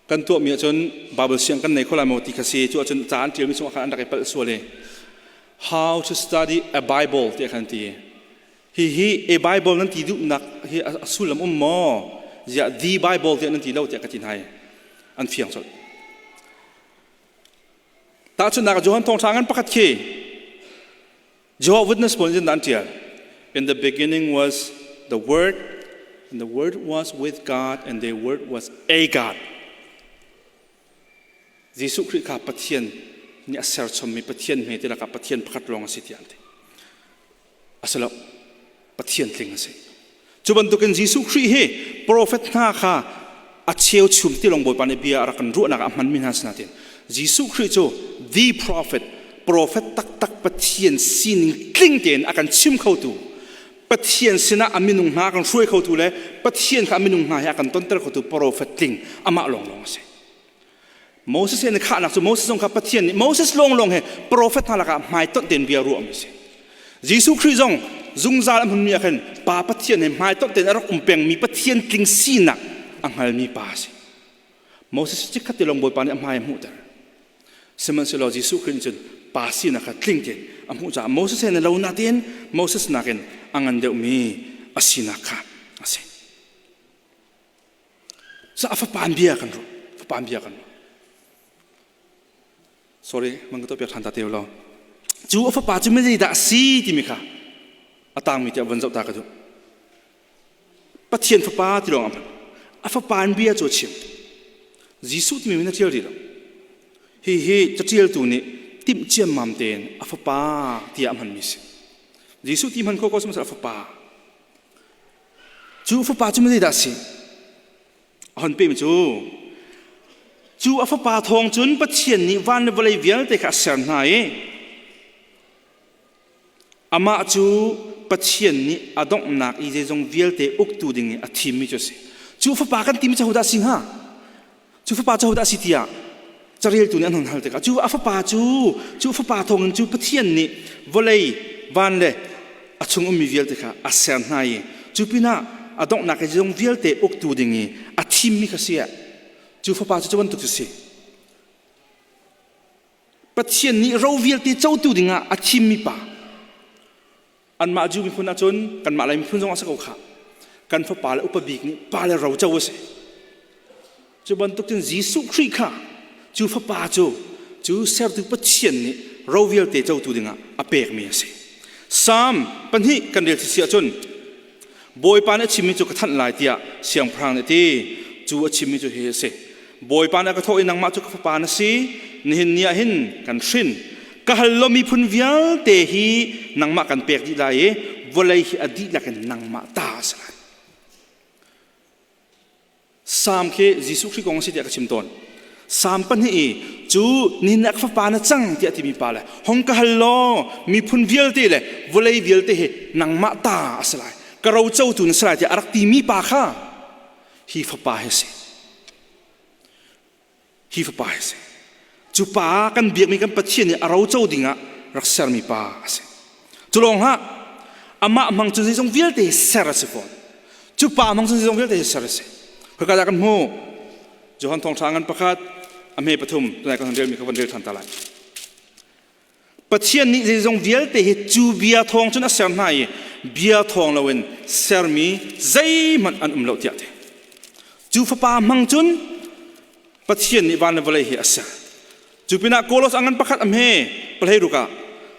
Kan tuahmi ahcun Bible siang kan nei kho lai maw ti kha si. Cu ahcun ca an ṭialmi chungah khan an rak i palh sual i How to study a Bible tiah khan ti. Hihi a Bible nan ti duhnak hi a sullam um maw? Ziah the Bible tiah nan ti lo tiah ka ti hna i an fiang colh. Tahchunhnak ah Johan Thawngṭha ngan pakhat khi Jehovah Witness pawl nih an ṭial. In the beginning was the Word, and the Word was with God, and the Word was a God. Jesuh Khrih kha Pathian nih a serchommi Pathian hme ti lakah Pathian pakhat lawng a si tiah an ti. A si lo. Pathian tling a si. Cu bantukin Jesuh Khrih hi profet hna kha a cheuchum ti lawng Bawipa nih bia a rak kan ruahnak ah a hmanmi hna sinain Jesuh Khrih cu the prophet, prophet taktak Pathian sining tling tein a kan chim khotu, Pathian sinah a minung hna a kan hruai khotu le Pathian kha a minung hna he a kan tonter khotu prophet tling amah lawnglawng a si. Moses he na khahnak cu Moses zong kha Pathian nih Moses lawnglawng he profet hna lakah hmaitonh tein bia ruahmi a si. Jesuh Khrih zong zungzal a hmunmi ah khan Pa Pathian he hmaitonh tein a rak um pengmi Pathian tling sinak a hngalmi pa a si. Moses chikkhat te lawng Bawipa nih a hmai a hmuhter. Sihmanhsehlaw Jesuh Khrih nih cun pa sinak kha tling tein a hmuh caah Moses he na lo natin Moses nakin a ngan deuhmi a sinak kha a si. Sa a fapa an bia kan ruah. Fapa an bia kan ruah. Sorry, mang ka to piak than ta te lo. Cu a fapa cu mi dah si timi kha a tangmi tiah von zoh ta ka duh. Pathian fapa ti lawng a hman. A fapa an bia cu a chim. Jesuh timi min a ṭial rih lo. Hi hi caṭialtu nih timh ciammam tein a fapa tiah a hmanmi si. Jesuh ti hman kho ko sihmanhsehlaw a fapa. Cu fapa cu zeidah a si? A hon pemi cu cu a fapa thawng cun Pathian nih van le vawlei vialte kha a ser hna i amah cu Pathian nih a donghnak i zeizong vialte uktu ding i a thimmi cu a si. Cu fapa kan timi cu hodah a si hnga? Cu fapa cu hodah a si tiah careltu nih an hun hal tikah cu a fapa cu cu fapa thawngin cu Pathian nih vawlei van le a chung ummi vialte kha a ser hna i cu pinah a donghnak i zong vialte uktu ding i a thimmi kha si cu fapa cu cu bantuk cu si Pathian nih ro vialte cotu dingah a thimmi pa Anmah Jew miphun ahcun kanmah Lai miphun zong a si ko khah. Kan fapa le upa bik nih pa le ro co a si. Cu bantuk cun Jesuh Khrih kha cu fapa cu cu sertu Pathian nih ro vialte cotu dingah a pekmi a si. Salm pahnih kan rel si ahcun Bawipa nih a chimmi cu ka thanh lai tiah siangpahrang nih a ti. Cu a chimmi cu hi a si. Bawipa nih a ka thawh i nangmah cu ka fapa na si. Nihin ni ah hin kan hrin. Ka hal lo miphun vialte hi nangmah kan pek dih lai i vawlei hi a dihlak in nangmah ta a si lai. Salm khi Jesuh Khrih kong a si tiah ka chim tawn. Salm pahnih i cu nihin ah ka fapa na cang tiah timi pa le hong ka hal law miphun vialte le vawlei vialte hi nangmah ta a si lai ka rocotu na si lai tiah a rak timi pa kha hi fapa hi a si. Hi fapa hi a si. Cu pa kan biakmi kan Pathian nih a roco dingah rak sermi pa a si. Cu lawng hlah, amah hmang cu zeizong vialte ser a si fawn. Cu pa hmang cu zeizong vialte ser a si. Khoi dah kan hmuh? Johan Thawngṭha ngan pakhat a hme pathum tunai kan relmi kha van rel ṭhan ta lai. Pathian nih zeizong vialte hi cu bia thawng cun a ser hna i bia thawng loin sermi zeihmanh an um lo tiah ti. Cu fapa hmang cun Pathian nih van le vawlei hi a ser. Cu pinah Kolos a ngan pakhat a hme pahlei ruk ah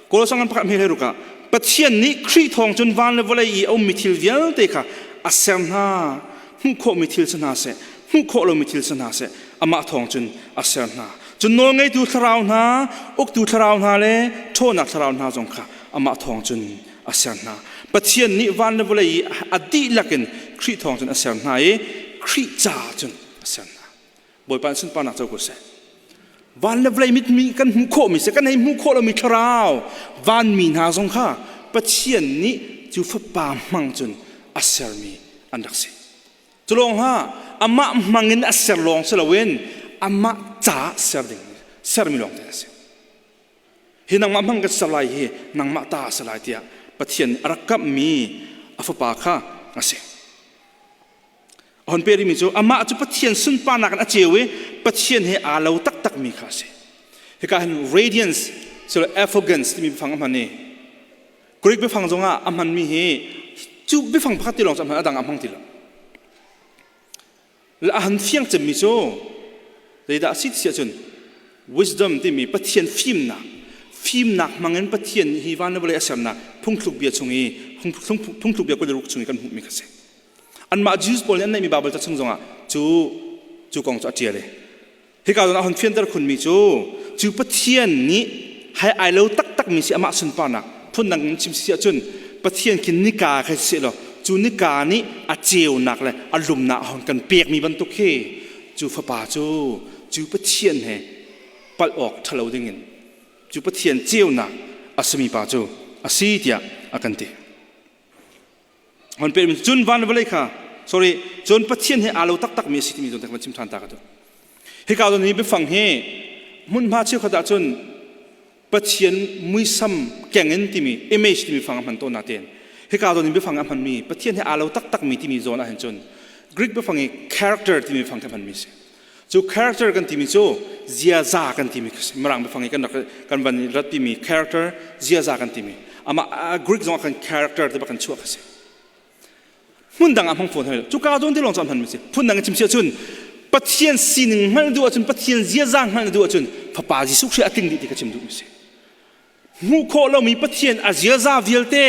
Kolos a ngan pakhat a hme hlei ruk ah. Pathian nih Khrih thawng cun van le vawlei i a ummi thil vialte kha a ser hna. Hmuh khawhmi thil si hna seh, hmuh khawh lomi thil si hna seh, amah thawng cun a ser hna. Cun nawlngeitu thlarau hna, uktu thlarau hna le ṭhawnnak thlarau hna zong kha amah thawng cun a ser hna. Pathian nih van le vawlei i a dihlak in Khrih thawng cun a ser hna i Khrih ca cun a ser hna. Bawipa in sunparnak co ko seh. Van le vawlei mitmi kan hmuh khawhmi si kan hei hmuh khawh lomi thlarau vanmi hna zong kha Pathian nih cu fapa hmang cun a sermi an rak si. Cu lawng hlah amah hmang in a ser lawng si loin amah ca ser ding sermi lawng te a si. Hi nangmah hmang kan ser lai hi nangmah ta a si lai tiah Pathian nih a rak kamhmi a fapa kha a si. A hon pe rihmi cu amah cu Pathian sunparnak in a ceu i Pathian he aa lo taktakmi kha a si. Hika hin radiance silo effulgence timi biafang a hman i Greek biafang zongah a hmanmi hi cu biafang pakhat ti lawng cu a hman a dang a hmang ti lo. A han fiang cemmi cu zeidah a si ti ahcun wisdom timi Pathian fimnak fimnak hmangin Pathian nih hi van le vawlei a sernak phungthluk bia chung i phungthluk bia 26 chung i kan hmuhmi kha si. Anmah Jews pawl nih an neihmi Baibal ca chung zongah cu cu kong cu a ṭial i hika zawn ah hun fianter khunmi cu cu Pathian nih hai ai lo taktakmi si amah sunparnak phundang in chim si ahcun Pathian khi nika kha si law cu nika nih a ceunak le a lumnak a hon kan pekmi bantuk khi cu fapa cu cu Pathian he palh awk ṭhalo dingin cu Pathian ceunak a simi pa cu a si tiah a kan ti. Hon pe cun van le vawlei kha sorry cun Pathian he aa lo taktakmi a si timi zawn te kan chim ṭhan ta ka duh. Hika zawn hi biafang hi hmunhma cheukhat ah cun Pathian muisam keng in timi image timi fang a hman tawn natein hika zawn in biafang a hmanmi Pathian he aa lo taktakmi timi zawn ah hin cun Greek biafang i character timi fang kha hmanmi si. Cu character kan timi cu ziaza kan timi Mirang biafang i kan rak kan van rat timi character ziaza kan timi. Amah Greek zong ah khan character ti bak kan chuah kha si. Hmun dang ah hmang fawn hoi. Cuka zawn te lawng cu an hmanmi si. Phun dang in chim si ahcun Pathian sining hngalh duh ahcun Pathian ziaza hngalh duh ahcun Fapa Jesuh Khrih a tling dih ti ka chim duhmi si. Hmuh khawh lomi Pathian a ziaza vialte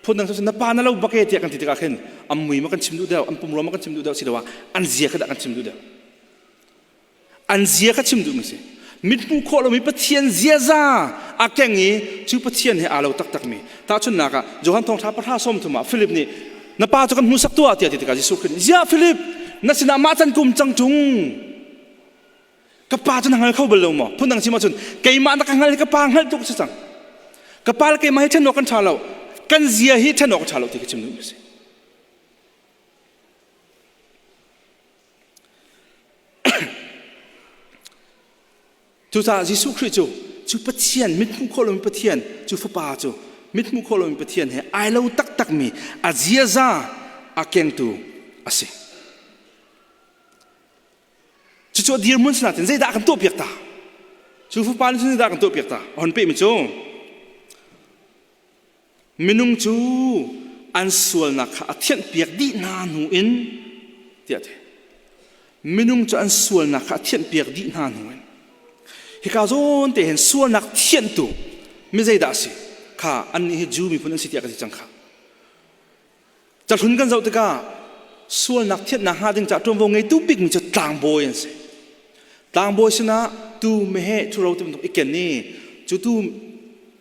phundang cu na pa na lo bak e tiah kan ti tikah khin an mui ma kan chim duh deuh an pumrua ma kan chim duh deuh siloah an zia kha dah kan chim duh deuh an zia kha chim duh mi si mit hmuh khawh lomi Pathian ziaza a keng i cu Pathian he aa lo taktak mi tahchunhnak ah Johan thawngṭha pahra 30 ah Philip nih na pa cu kan hmuhsak tuah tiah ti tikah Jesuh Khrih nih ziah Philip na sinah mah can kum cang ṭung Ka pa cu na hngal kho bal lo maw? Phundang chim ahcun keimah na ka hngal hi ka pa hngalh tuk si cang. Ka pa le keimah hi ṭhen awk kan ṭha lo. Kan zia hi ṭhen awk a ṭha lo ti ka chim duhmi a si. Cucaah Jesuh Khrih cu cu Pathian mithmuh khawh lomi Pathian cu Fapa cu mithmuh khawh lomi Pathian he ai lo taktakmi a ziaza a kengtu a si. Cucu a dirhmun sinain zeidah kan tuahpiak ta? Cu fapa nih cun zeidah kan tuahpiak ta? A hon pehmi cu minung cu an sualnak kha a thianhpiak dih hna hnu in tiah a ti. Minung cu an sualnak kha a thianhpiak dih hna hnu in hika zawn te hin sualnak thianhtu mi zeidah a si? Kha annih hi Jew miphun an si tiah ka ti cang kha. Cahlun kan zoh tikah sualnak thianhnak hnga ding caah ṭuanvo ngeitu bikmi cu tlangbawi an si. Tlangbawi sinah tu meheh ṭhuro ti bantuk i ken i cu tu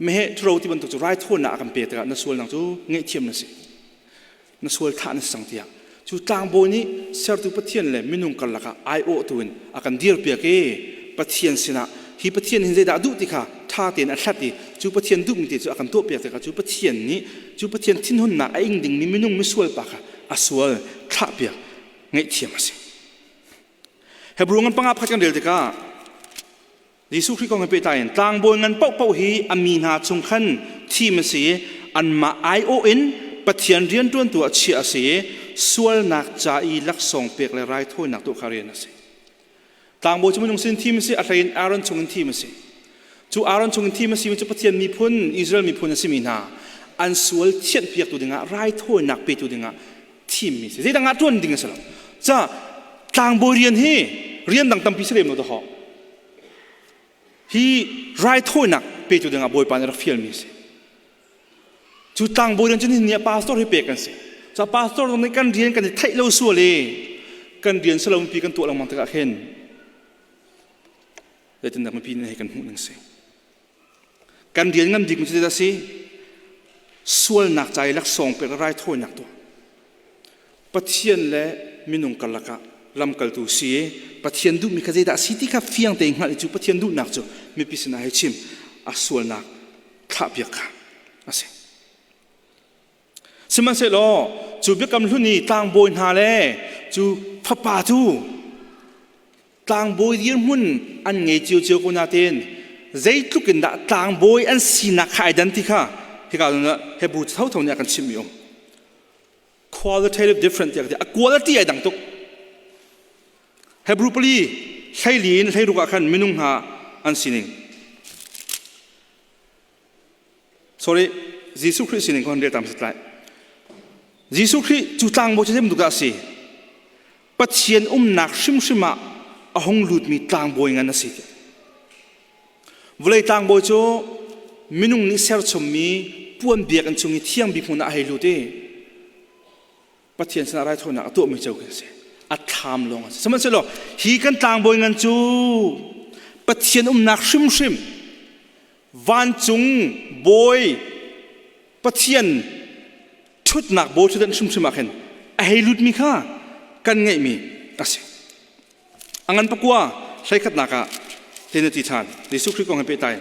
meheh ṭhuro ti bantuk cu raithawinak a kan pek tikah na sualnak cu ngaihthiam na si. Na sual thah na si cang tiah cu tlangbawi nih sertu Pathian le minung karlak ah aiawhtu in a kan dirpiak i Pathian sinah hi Pathian hin zeidah a duh ti kha ṭha tein a hlat i cu Pathian duhmi te cu a kan tuahpiak tikah cu Pathian nih cu Pathian thinhunnak a ing dingmi minung misual pa kha a sual thlahpiak ngaihthiam a si. Hebrew ngan panga pakhat kan rel tikah Jesuh Khrih kong he pehtlai in tlangbawi ngan paohpaoh hi a mi hna chung khan thim a si i anmah aiawh in Pathian rianṭuantu ah chiah a si i sualnak ca i laksawng pek le raithawinak tuah kha rian a si. Tlangbawi cu minung sin thim a si, a hlei in Aaron chung in thim a si. Cu Aaron chung in thim a simi cu Pathian miphun, Israel miphun a simi hna an sual thianhpiaktu dingah raithawinak petu dingah thimmi si. Zeidang ah ṭuan ding a si lo. Ca tlangbawi rian hi rian dang tampi si lem lo dahawh. Hi raithawinak petu dingah Bawipa nih a rak fialmi a si. Cu tlangbawi rian cu nihin ni ah pastor hi pek kan si. Cu pastor zong nih kan rian kan i theih lo sual i kan rian si lo mipi kan tuah lengmang tikah khin zeitindah mipi nih hei kan hmuh ning si. Kan rian ngan bik mi cu zeidah a si? Sualnak ca i laksawng pek le raithawinak tuah. Pathian le minung karlak ah lamkaltu si i Pathian duhmi kha zeidah a si ti kha fiang tein hngalh i cu Pathian duhnak cu mipi sinah hei chim a sualnak thlahpiak kha a si. Sihmanhsehlaw cu biakam hlun i tlangbawi hna le cu fapa cu tlangbawi dirhmun an ngei ciocio ko nain zeitluk in dah tlangbawi an sinak kha ai dan ti kha hika Hebrew thotho nih a kan chimhmi um. Qualitative different tiah a quality ai dang tuk. Hebrew pali hleili in hleiruk ah khan minung hna an sining. Sorry, Jesuh Khrih sining kan rel tam set lai. Jesuh Khrih cu tlangbawi cu zeibantuk dah a si? Pathian umnak hrimhrim ah a hung lutmi tlangbawi ngan a si. Vawlei tlangbawi cu minung nih serchommi puan biakinn chung i thiang bik hmun ah a hei lut i Pathian sinah raithawinak a tuahmi cio khi a si. A thlam lawng a si. Sihmanhsehlaw hi kan tlangbawi ngan cu Pathian umnak hrimhrim vancung bawi Pathian ṭhutnak bawi ṭhutdan hrimhrim ah khin a hei lutmi kha kan ngeihmi a si. A ngan pakua hleikhatnak ah tin a ti ṭhan. Jesuh Khrih kong he pehtlai.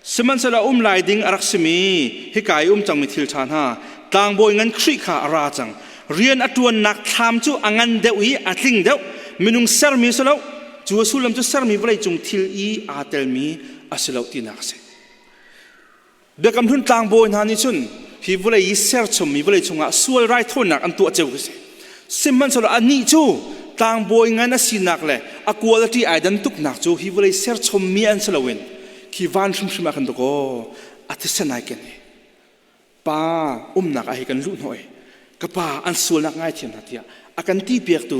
Sihmanhsehlaw um lai ding a rak simi hika i um cangmi thil ṭha hna tlangbawi ngan Khrih kha a ra cang. Rian a ṭuannak thlam cu a ngan deuh i a tling deuh. Minung sermi a si lo. Cu a sullam cu sermi vawleicung thil i aa telmi a si lo tinak a si. Biakam Hlun tlangbawi hna nih cun hi vawlei i serchommi vawlei chungah sual raithawinak an tuah cio khi si. Sihmanhsehlaw anih cu tlangbawi ngan a sinak le a quality ai dan tuknak cu hi vawlei serchommi an si loin khi van hrimhrim ah khan dakaw a thisen ai ken i pa umnak ah hi kan luh hnawh i ka pa an sualnak ngaithiam hna tiah a kan ti piaktu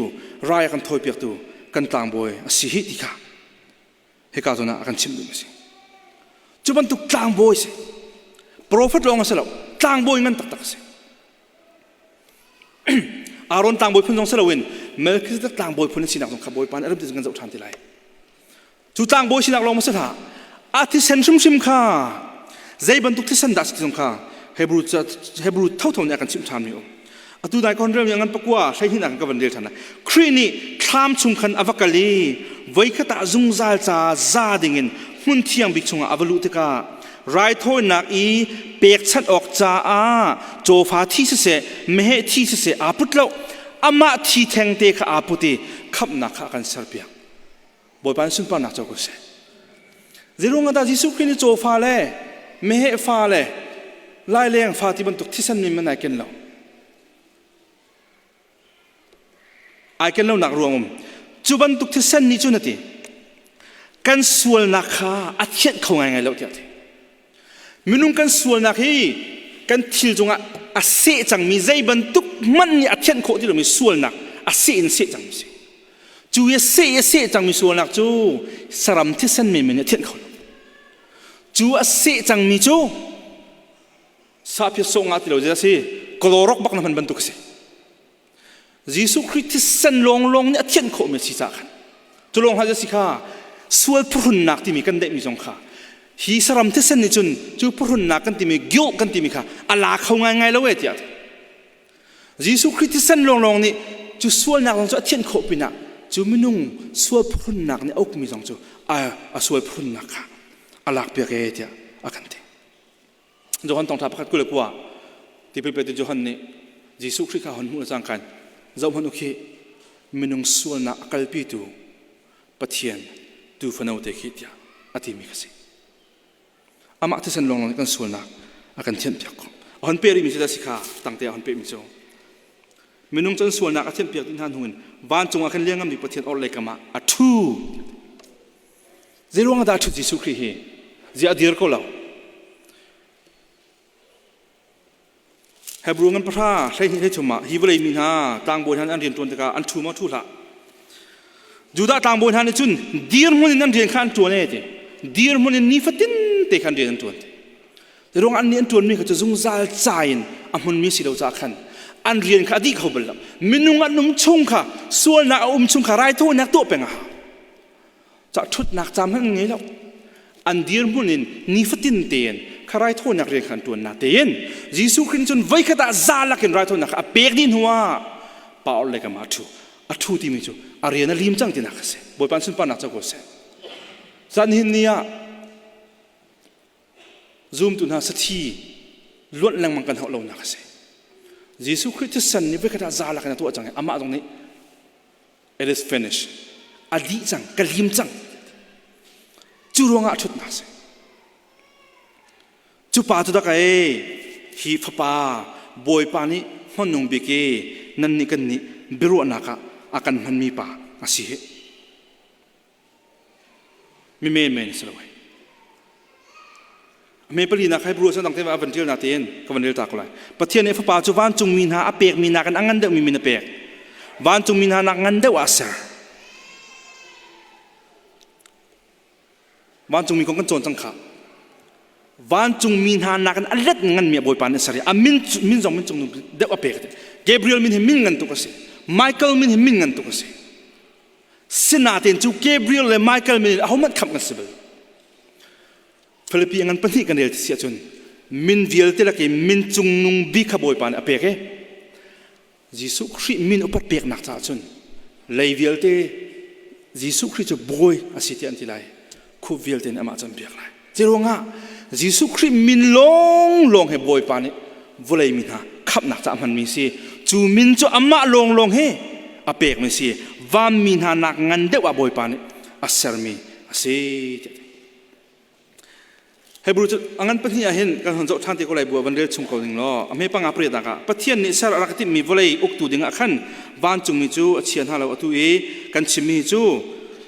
rai a kan thawi piaktu kan tlangbawi a si hi ti kha hika zawn ah a kan chimh duhmi a si. Cu bantuk tlangbawi si. Profet lawng a si lo, tlangbawi ngan taktak a si. Aaron tlangbawi phun zong si loin Melchizedek tlangbawi phun a sinak zong kha Bawipa nih a ram ti kan zoh ṭhan ti lai. Cu tlangbawi sinak lawng ma si hlah, a thisen hrimhrim kha zei bantuk thisen dah si ti zong kha Hebrew Hebrew thotho nih a kan chimh ṭhanmi um. Atu dai kon rel mi ngan pakua 12 ah ka van rel ṭhan lai. Khrih nih thlam chung khan a va kal i voikhat ah zungzal ca za dingin hmun thiang bik chungah a va luh tikah raithawinak i pekchanh awk caah cawfa thi siseh meheh thi siseh aa put lo amah thi thengte kha aa put i khamhnak kha a kan serpiak Bawipa in sunparnak co ko seh Zeiruang ah dah Jesuh Khrih nih cawfa le meheh fa le laileng fa ti bantuk thisen min man ai ken lo ai ken lonak ruang um cu bantuk thisen nih cun a ti kan sualnak kha a thianh kho ngaingai lo tiah a ti minung kan sualnak hi kan thil cungah a seh cangmi zei bantuk hmanh nih a thianh khawh ti lomi sualnak a seh in seh cangmi si cu i a seh i a seh cangmi sualnak cu saram thisen menmen nih a thianh kho lo cu a seh cangmi cu sahphiat sawh ngah ti lo a si klorok bak na hman bantuk a si Jesuh Khrih thisen lawnglawng nih a thianh khawhmi a si caah khan cu lawng hlah si kha sual phuhrunnak timi kan deihmi zong kha hi saram thisen nih cun cu phuhrunnak kan timi guilt kan timi kha a la kho ngaingai lo e tiah Jesuh Khrih thisen lawnglawng nih cu sualnak zong cu a thianh khawh pinah cu minung sual phuhrunnak nih a ukmi zong cu a sual phuhrunnak kha a lakpiak e tiah a kan ti. Johan thawngṭha pakhat 29 tipil petu Johan nih Jesuh Khrih kha hon hmuh cang khan zohhmanh u khi minung sualnak a kalpitu Pathian tuufano te khi tiah a timi kha si. Amah thisen lawnglawng nih kan sualnak a kan thianhpiak ko. A hon peh rihmi cu dah si kha tangte a hon pehmi cu minung can sualnak a thianhpiak dih hna hnu in vancung ah khan liangam bik Pathian orhlei kam ah a ṭhu. Zeiruang ah dah a ṭhut Jesuh Khrih hi? Ziah a dir ko lo? Hebrew ngan pahra 12 hlei ah hi vawlei mi hna tlangbawi hna nih an rian ṭuan tikah an ṭhu maw ṭhu hlah. Judah tlangbawi hna nih cun dirhmun in an rian kha an ṭuan e ti. Dirhmun in nifatin te khan rian an ṭuan ti. Ruang an nih an ṭuanmi kha cu zungzal ca in a hmunmi si lo caah khan an rian kha a dih kho bal lo. Minung an um chung kha sualnak a um chung kha raithawinak tuah peng a hau. Cah ṭhutnak caan hmanh an ngei lo. An dirhmun in nifatin tein kha raithawinak rian kha an ṭuan na tein Jesuh Khrih cun voikhat ah za lakin raithawinak kha a pek dih hnuah pa le kam ah a ṭhu. A ṭhu timi cu a rian a lim cang tinak a si. Bawipa sunparnak co ko seh. Zan hin ni ah Zumtu hna sathi luanh lengmang kan hauh lonak a si. Jesuh Khrih thisen nih voikhat ah za lakin a tuah cang i amah zong nih it is finished. A dih cang, ka lim cang. Cu ruangah a ṭhutnak a si. Cu pa cu dak ei hi fapa Bawipa nih hmanung bik i nannih kan nih biaruahnak ah a kan hmanmi pa a si hi. Mi menmen si lo ai. Me pali nak hai bru san dang te va van tial na tein ka van rel ta ko lai. Pathian nih fapa cu vancungmi hna a pekmi nakin a ngan deuhmi min a pek. Vancungmi hna nak ngan deuh ah a ser. Vancungmi kong kan cawn cang kha. Vancungmi hna nakin a let nganmi a Bawipa nih a ser i a min min zong min cung deuh a pek. Gabriel min hi min ngan tuk a si. Michael min hi min ngan tuk a si. Sinain cu Gabriel le Michael min in ahohmanh khamh kan si bal. Philippi ngan pahnih kan rel ti si ahcun min vialte lak i min cungnung bik kha Bawipa nih a pek i Jesuh Khrih min upat peknak caah cun lei vialte Jesuh Khrih cu bawi a si tiah an ti lai. Khup vialte nih amah cu an biak lai. Curuangah Jesuh Khrih min lawnglawng he Bawipa nih vawlei mi hna khamhnak caah hmanmi si. Cu min cu amah lawnglawng he a pekmi si. Vanmi hna nak ngan deuh ah Bawipa nih a sermi a si. Hebrew cu a ngan pahnih ah hin kan hon zoh ṭhan te ko lai bu ah van rel chung ko ning law a hme panga pariat ah Pathian nih ser a rak timhmi vawlei uktu ding ah khan vancungmi cu a chia hna lo atu i kan chimmi cu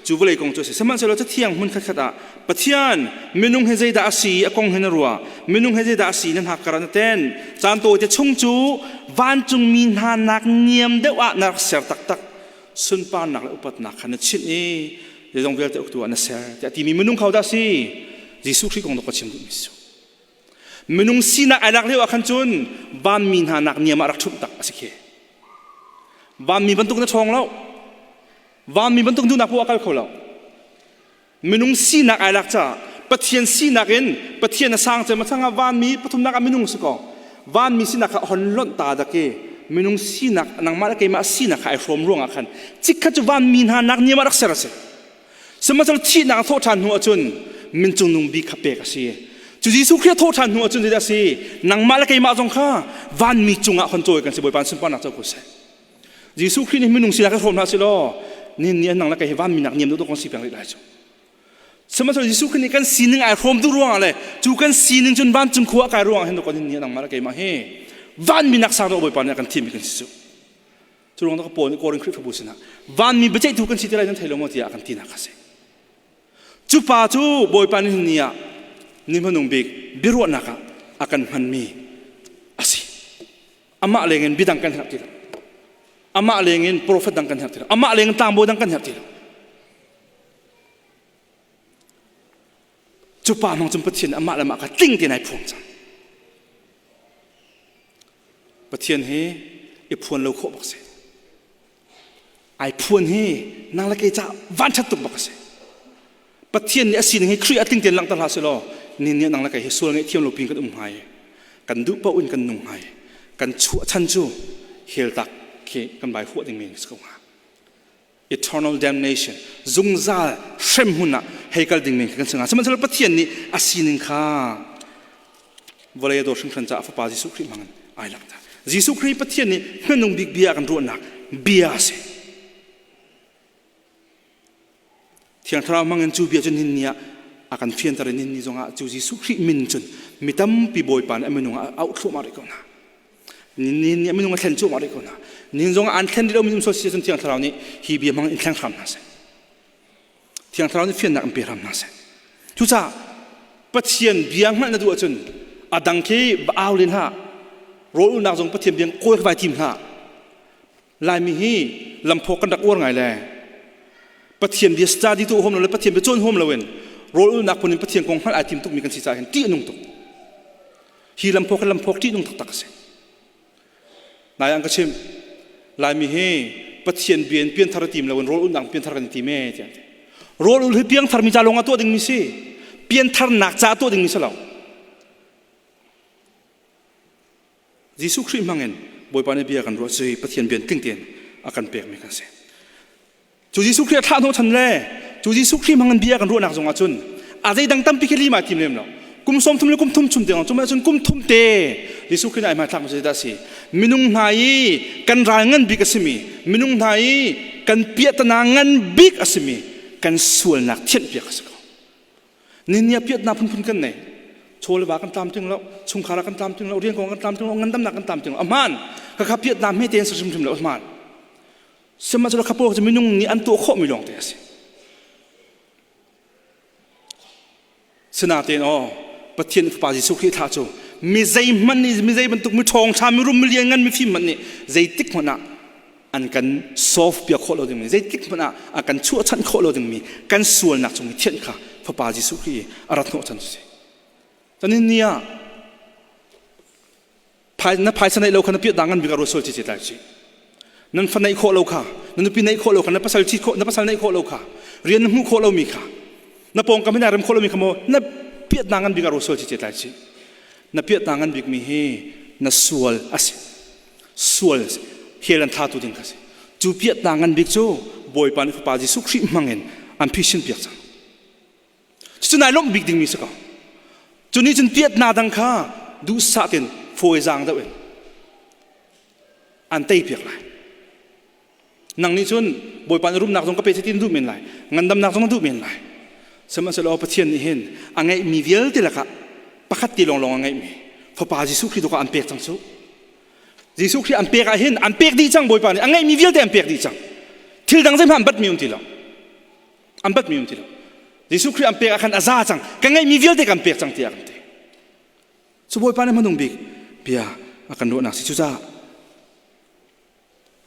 cu vawlei kong cu a si sihmanhsehlaw cathiang hmun khatkhat ah Pathian minung hi zeidah a si a kong hi na ruah minung hi zeidah a si na hnakkar ah na ten caan tawite chung cu vancungmi hna nak niam deuh ah na rak ser taktak sunparnak le upatnak kha na chinh i zeizong vialte uktu ah na ser tiah timi minung kho dah si Jesuh Khrih kong ka chim duhmi si minung sinak ai lak lio ah khan cun vanmi hna nak niam ah rak ṭhumh tak a si khi vanmi bantuk na ṭhawng lo vanmi bantuk duhnak poah a kal kho lo minung sinak ai lak caah Pathian sinak in Pathian a sang cem a changah vanmi pathumnak ah minung si ko vanmi sinak kha hon lonh ta dak i minung sinak nangmah le keimah sinak kha ai hrawm ruangah khan chikkhat cu vanmi hna nak niam ah rak ser a si sihmanhsehlaw thihnak a thawh ṭhan hnu ahcun min cungnung bik kha pek a si cu Jesuh Khrih a thawh ṭhan hnu ahcun zeidah a si nangmah le keimah zong kha vanmi cungah hon cawi kan si Bawipa sunparnak co ko seh Jesuh Khrih nih minung sinak i hrawm hlah sih law nin ni nang le kei hi vanmi nak niam deuh kan si peng rih lai cu. Sihmanhsehlaw Jesuh Khrih nih kan sining ai hrawm duh ruangah le cu kan sining cun vancung khua a kai ruangah hin kan ni nangmah le keimah hi vanmi nak sang deuh Bawipa nih a kan thimmi kan si cu. Cu ruang ka Paul nih Korin Khrihfabu sinah vanmi biaceihtu kan si ti lai nan thei lo maw tiah a kan tinak a si. Cu pa cu Bawipa nih ni ah ni hmanung bik biaruahnak ah a kan hmanmi a si. Amah lengin bidang kan herh ti lo. Amah lengin profet dang kan herh ti lo. Amah lengin tlangbawi dang kan herh ti lo. Cu pa hmang cun Pathian amah le amah kha tling tein ai phuang cang. Pathian hi i phuan lo khawh bak si. Ai phuan hi nang le kei ca vanṭhat tuk bak a si. Pathian nih a sining hi Khrih a tling tein langhter hlah selaw ni nih nang le kei hi sual ngaihthiam lo pin kan um hnga i kan duh paoh in kan nung hnga i kan chuah chan cu hell tak khi kan vai huah ding men si ko hnga. Eternal damnation zungzal hrem hmun ah hei kal ding men khi kan si hnga. Sihmanhsehlaw Pathian nih a sining kha vawlei a dawt hringhran caah Fapa Jesuh Khrih hmangin ai langhter. Jesuh Khrih Pathian nih hmanung bik bia a kan ruahnak bia a si. Thiang Thlarau hmangin cu bia cu nihin ni ah a kan fianter i nihin ni zongah cu Jesuh Khrih min cun mi tampi Bawipa nih a minung ah a auh thluahmah rih ko hna. Nihin ni a minung a thlen cuahmah rih ko hna. Nihin zongah an thlen rih lomi um sual si cun Thiang Thlarau nih hi bia hmang in thleng hram hna seh. Thiang Thlarau nih fiannak in pe hram hna seh. Cucaah Pathian bia hngalh na duh ahcun a dang khi va au len hlah. Rawl ulnak zong Pathian bia kawl vai tim hlah. Laimi hi lamphawk kan rak uar ngai le Pathian bia study tu huam lo le Pathian bia cawn huam loin rawl ulnak phun in Pathian kong hngalh ai tim tukmi kan si caah hin ṭih a nung tuk. Hi lamphawk hi lamphawk ṭihnung taktak a si. Nai an ka chimh, Laimi hi Pathian bia in pianthar a tim loin rawl ulhnak pianthar kan i tim ee tiah an ti. Rawl ul hi piangthar mi ca lawng ah tuah dingmi si. Piantharnak ca tuah dingmi si lo. Jesuh Khrih hmangin Bawipa nih bia kan ruah cu Pathian bia tling tein a kan pekmi kan si. Cu Jesuh Khrih a thlah hnawhchan le cu Jesuh Khrih hmang in bia kan ruahnak zongah cun a zeidang tampi khi lima tim lem lo. Kum 30 le kum thum chung tiang cuma cun kum thum te Jesuh Khrih ai hmaithlak mi dah si. Minung hna i kan ral ngan bik a simi, minung hna i kan piahtana ngan bik a simi kan sualnak thianh piak a si ko. Ninia piatnak phunphun kan nei. Chaw le va kan tlamtling lo, chungkhar ah kan tlamtling lo, rian kong kan tlamtling lo, ngandamnak kan tlamtling lo. A hmaan. Khakha piatnak hme tein si hrimhrim lo a hmaan. Sihmanhsehlaw kha pawl cu minung nih an tuah khawhmi lawngte a si. Sinain aw Pathian Fapa Jesuh Khrih thlah cu mi zeihmanh nih mi zei bantuk mi ṭhawng ṭha mi rum mi lianngan mi fim hmanh nih zeitik hmanh ah an kan solve piak khawh lo dingmi zeitik hmanh ah a kan chuahchanh khawh lo dingmi kan sualnak chung i thianh kha Fapa Jesuh Khrih i a rat hnawhchan cu si. Cun ni ah na phaisa neih lo kha na piah ngan bik ah ruat sual ci tlai ci nan fa neih khawh lo kha na nupi neih khawh lo kha na pasal chi khawh na pasal neih khawh lo kha rian na hmuh khawh lo mi kha na pawngkam hin rem khawh lo mi kha maw na piah ngan bik ah ruat sual ci tlai ci na piah ngan bik mi hi na sual asi sual hell an tha tu ding kha si cu piah ngan bik cu Bawipa nih Fapa Jesuh Khrih hmangin an phisin piak cang. Cucu nai lawmh bik dingmi si ko. Cu nih cun piatna dang kha duhsah tein fawizaang deuh in an tei piak lai. Nang nih cun Bawipa nih rumnak zong ka pe ti duh men lai, ngandamnak zong na duh men lai. Sihmanhsehlaw Pathian nih hin a ngeihmi vialte lakah pakhat te lawnglawng a ngeihmi Fapa Jesuh Khrih tu kha an pek cang cu. Jesuh Khrih an pek ah hin an pek dih cang Bawipa nih a ngeihmi vialte an pek dih cang. Thil dang zeihmanh an batmi um ti lo. An batmi um ti lo. Jesuh Khrih an pek ah khan a za cang. Ka ngeihmi vialte kan pek cang tiah kan ti. Cu Bawipa nih hmanung bik bia a kan ruahnak si cucaah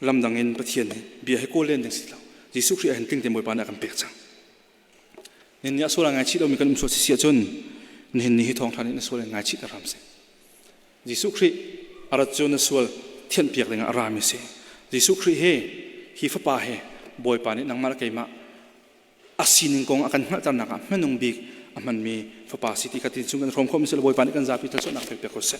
lamdang in Pathian nih bia hi kawl len ding si lo. Jesuh Khrih ah hin tling tein Bawipa nih a kan pek cang. Nihin ni ah sual a ngaichih lomi kan um sual si si ahcun nihin ni hi thawngṭha nih na sual in ngaichih hram seh. Jesuh Khrih a rat cu na sual thianhpiak dingah a rami si. Jesuh Khrih hi hi fapa he Bawipa nih nangmah le keimah a sining kong a kan hngalhternak ah hmanung bik a hmanmi fapa si ti kha tin chung kan hrawm khawhmi si le Bawipa nih kan zapi thluachuahnak pek piak ko seh.